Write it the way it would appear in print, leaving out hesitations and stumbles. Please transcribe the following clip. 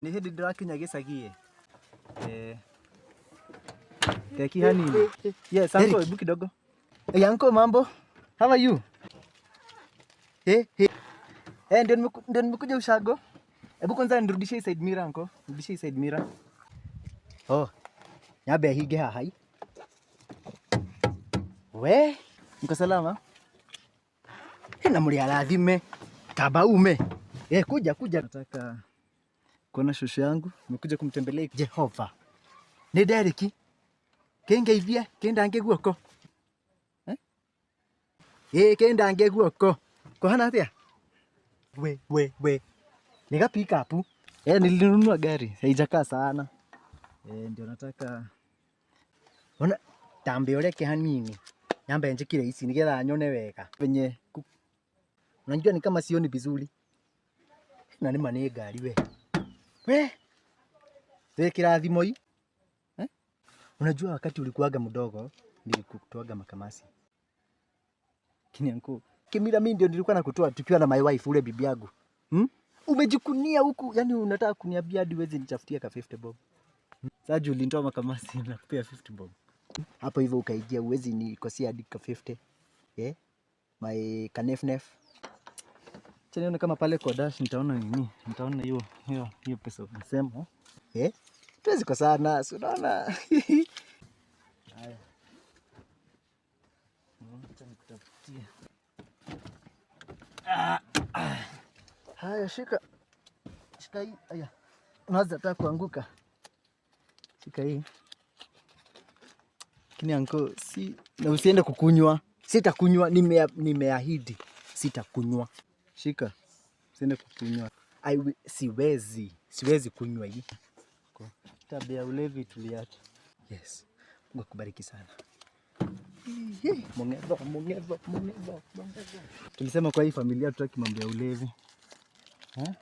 Nĩ hĩndĩ ndĩrakinya gĩcagi ĩ. Eh. Teki hanini. Yes, uncle, hebu kidogo. Hey, uncle, mambo? How are you? Hey, hey. Eh, ndio nimekuja ushago. Hebu kwanza nirudishie hii side mirror, uncle. Nirudishie hii side mirror. Oh. Nyambe hinge haha. We, mko salama? Na mli arathime. Taba ume. Eh, kuja kuja. Nataka kuona shosho yangu. Nimekuja kumtembelea Jehova. Nĩ Derek. Kĩngeithie, kĩndange guoko. Eh? Ĩ, kĩndange guoko. Kuhana atĩa? We, we, we. Ni ga pick up. Eh, nilinunua gari. Haijakaa sana. Eh, ndio nataka. Ona tambe ureke hanini. Nyambe njikire ici nigetha nyone wega. Venye unajua ni kama sioni vizuri. Na nĩ ma nĩ ngari we. We. We kĩrathimo i. Eh? Unajua wakati ulikuwaga mdogo nilikutoaga makamasi. Lakini uncle, kimila mimi ndio nilikuwa nakutoa tukiwa na my wife ule bibi yangu. Hmm? Umejikunia huku, yani unataka kuniambia hadi huwezi nitafutia ka 50 bob. Sasa juu ulinitoa makamasi na kupea 50 bob. Hapo hivyo ukaingia, huwezi nikosea hadi ka 50. Eh? My kanefnef. Acha nione kama pale kwa dash nitaona nini? Nitaona hiyo hiyo hiyo pesa unasema. Eh? Tuwezi kosana, si unaona? Haya. Acha nikutafutie. Ah, ah. Haya, shika. Shika hii. Haya. Unaweza hata kuanguka. Shika hii. Lakini uncle, si na usiende kukunywa. Sitakunywa, nimeahidi. Sitakunywa. Shika. Usiende kukunywa. Siwezi. Siwezi kunywa hii. Tabia ulevi tuliacha. Yes. Mungu akubariki sana. Mongezo, mongezo, mongezo, mongezo. Tulisema kwa hii familia tutaki mambo ya ulevi. Eh?